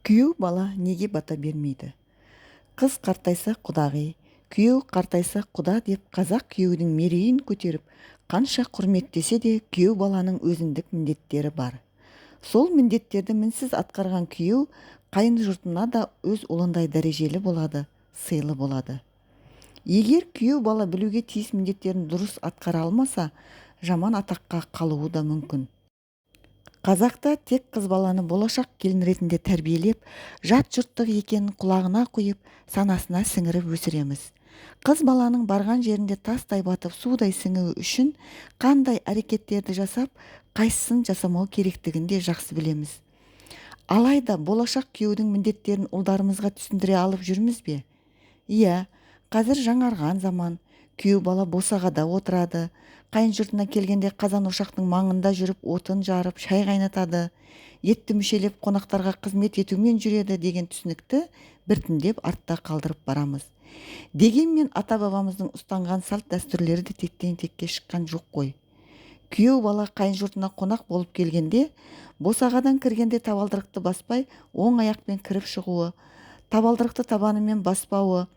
Күйеу бала неге бата бермейді? Қыз қартайса құдағи, күйеу қартайса құда деп қазақ күйеудің мерейін көтеріп, қанша құрметтесе де, күйеу баланың өзіндік міндеттері бар. Сол міндеттерді мінсіз атқарған күйеу қайын жұртына да өз ұлындай дәрежелі болады, сыйлы болады. Егер күйеу бала білуге тиіс міндеттерін дұрыс атқара алмаса, жаман атаққа қалуы да мүмкін. Қазақта тек қыз баланы болашақ келін ретінде тәрбиелеп, жат жұрттық екенін құлағына құйып, санасына сіңіріп өсіреміз. Қыз баланың барған жерінде тастай батып, судай сіңуі үшін қандай әрекеттерді жасап, қайсысын жасамау керектігін де жақсы білеміз. Алайда болашақ күйеудің міндеттерін ұлдарымызға түсіндіре алып жүрміз бе? Иә, қазір жаңарған заман. Күйеу бала босағада отырады. Қайын жұртына келгенде қазан ошақтың маңында жүріп, отын жарып, шай қайнатады. Етті мүшелеп, қонақтарға қызмет етумен жүреді деген түсінікті біртіндеп артта қалдырып барамыз. Дегенмен ата-бабамыздың ұстанған салт дәстүрлері де тектен текке шыққан жоқ қой. Күйеу бала қайын жұртына қонақ болып келгенде, босағадан кіргенде табалдырықты баспай, оң аяқпен кіріп шығуы, табалдырықты табанымен баспауы,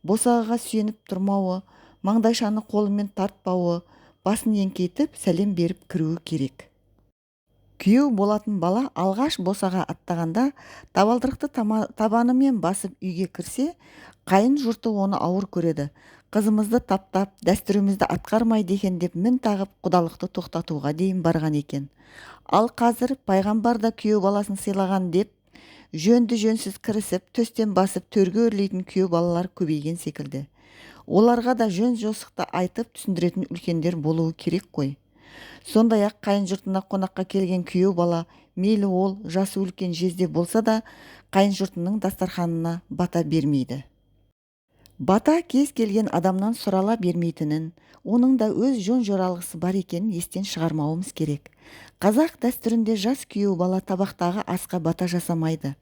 босағаға сүйеніп тұрмауы, маңдайшаны қолымен тартпауы, басын еңкейтіп сәлем беріп кіруі керек. Күйеу болатын бала алғаш босаға аттағанда табалдырықты табанымен басып үйге кірсе, қайын жұрты оны ауыр көреді. Қызымызды таптап, дәстүрімізді атқармайды екен деп мін тағып, құдалықты тоқтатуға дейін барған екен. Ал қазір пайғамбар да күйеу баласын сыйлаған деп, жөнді жөнсіз кірісіп, төстен басып төрге өрлейтін күйеу балалар көбейген секілді. Оларға да жөн жосықты айтып түсіндіретін үлкендер болуы керек қой. Сондай-ақ қайын жұртына қонаққа келген күйеу бала, мейлі ол жасы үлкен жезде болса да, қайын жұртының дастарханына бата бермейді. Бата кез келген адамнан сұрала бермейтінін, оның да өз жөн-жоралғысы бар екенін естен шығармауымыз керек. Қазақ дәстүрінде жас күйеу бала табақтағы асқа бата жасамайды.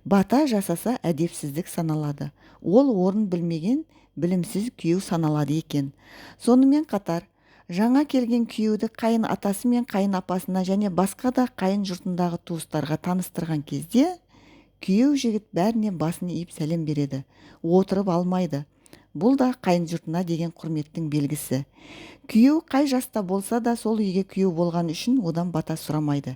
Бата жасаса, әдепсіздік саналады. Ол орын білмеген, білімсіз күйеу саналады екен. Сонымен қатар, жаңа келген күйеуді қайын атасы мен қайын апасына және басқа да қайын жұртындағы туыстарға таныстырған кезде, күйеу жігіт бәріне басын иіп сәлем береді, отырып алмайды. Бұл да қайын жұртына деген құрметтің белгісі. Күйеу қай жаста болса да, сол үйге күйеу болған үшін одан бата сұрамайды.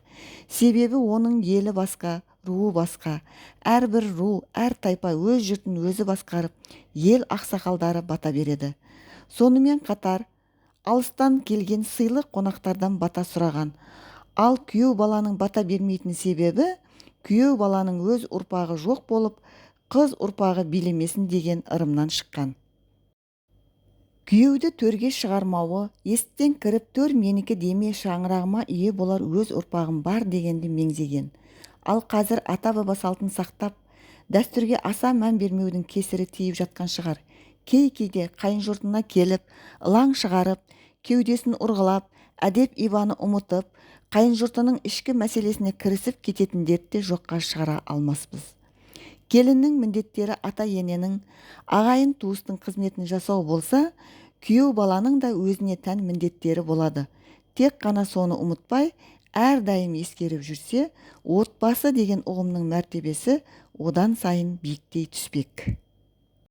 Себебі оның елі басқа, руы басқа. Әрбір ру, әр тайпа өз жұртын өзі басқарып, ел ақсақалдары бата береді. Сонымен қатар, алыстан келген сыйлы қонақтардан бата сұраған. Ал күйеу баланың бата бермейтін себебі, күйеу баланың өз ұрпағы жоқ болып, қыз ұрпағы билемесін деген ырымнан шыққан. Күйеуді төрге шығармауы, есіктен кіріп төр менікі деме, шаңырағыма ие болар өз ұрпағым бар дегенді меңзеген. Ал қазір ата-баба салтын сақтап, дәстүрге аса мән бермеудің кесірі тиіп жатқан шығар. Кей-кейде қайын жұртына келіп, ылаң шығарып, кеудесін ұрғылап, әдеп ибаны ұмытып, қайын жұртының ішкі мәселесіне кірісіп кететіндерді де жоққа шығара алмаспыз. Келіннің міндеттері ата-ененің, ағайын туыстың қызметін жасау болса, күйеу баланың да өзіне тән міндеттері болады. Тек қана соны ұмытпай, әрдайым ескеріп жүрсе, отбасы деген ұғымның мәртебесі одан сайын биіктей түспек.